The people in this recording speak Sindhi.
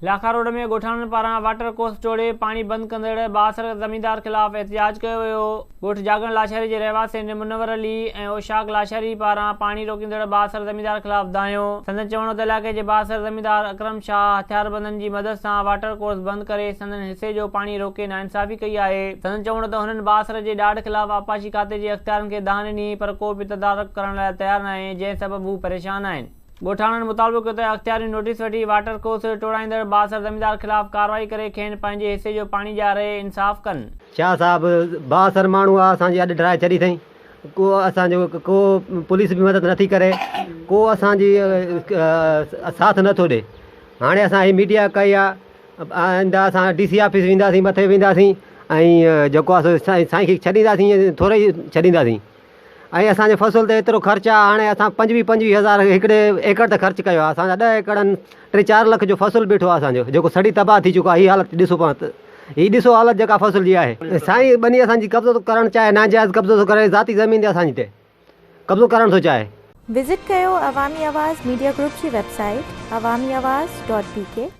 لاکا روڊ ۾ ڳوٺاڻن پاران واٽر ڪورس ٽوڙي پاڻي بند ڪندڙ بااثر زميندار خلاف احتجاج ڪيو ويو. ڳوٺ جاڳڻ لاشاري جي رهواسين منور علي ۽ اوشاق لاشاري پاران پاڻي روڪيندڙ بااثر زميندار خلاف دانهيو. سندن چوڻ هو ته علائقي جي بااثر زميندار اڪرم شاهه هٿياربندن جي مدد سان واٽر ڪورس بند ڪري سندن حصي جو پاڻي روڪي ناانصافي ڪئي آهي. سندن چوڻ هو ته هنن بااثر جي ڏاڍ خلاف آبپاشي کاتي جي اختيارين کي دانهن ڏني پر ڪو به تدارڪ ڪرڻ لاء تيار ناهي جنهن سبب هو پريشان آهن. ڳوٺاڻن مطالبو ڪيو ته اختياريون نوٽيس وٺي واٽر ڪورس ٽوڙائيندڙ بااثر زميندار خلاف ڪارروائي ڪري کين پنهنجي حصي جو پاڻي ڏياري انصاف ڪن. شاهه صاحب بااثر ماڻهو آ اسان جي اڏ ڊاهي ڇڏي اٿئين ڪو اسان جو ڪو پوليس به مدد نٿي ڪري ڪو اسان جي ساٿ نٿو ڏي هاڻي اسان هي ميڊيا ڪئي آ آئنده اسان ڊي سي آفيس وينداسين مٿي وينداسين ۽ جيڪو آ سو سائين کي ڇڏينداسين ٿوري ئي ڇڏينداسين ۽ اسان جي فصل تي ايترو خرچ آ هاڻي اسان پنجويهه پنجويهه هزار هڪڙي ايڪڙ تي خرچ ڪيو آ اسان جا ڏهه ايڪڙن ٽي چار لک جو فصل بيٺو آ اسان جو جيڪو سڙي تباهه ٿي چڪو آ هي حالت ڏسو پاڻ ته هي ڏسو حالت جيڪا فصل جي آهي سائين ٻني اسان جي قبضو ٿو ڪرڻ چاهي ناجائز قبضو ٿو ڪري ذاتي زمين تي اسان جي تي قبضو ڪرڻ ٿو چاهي. وزٽ ڪيو عوامي آواز ميڊيا گروپ جي website Awami Awaz dot B K.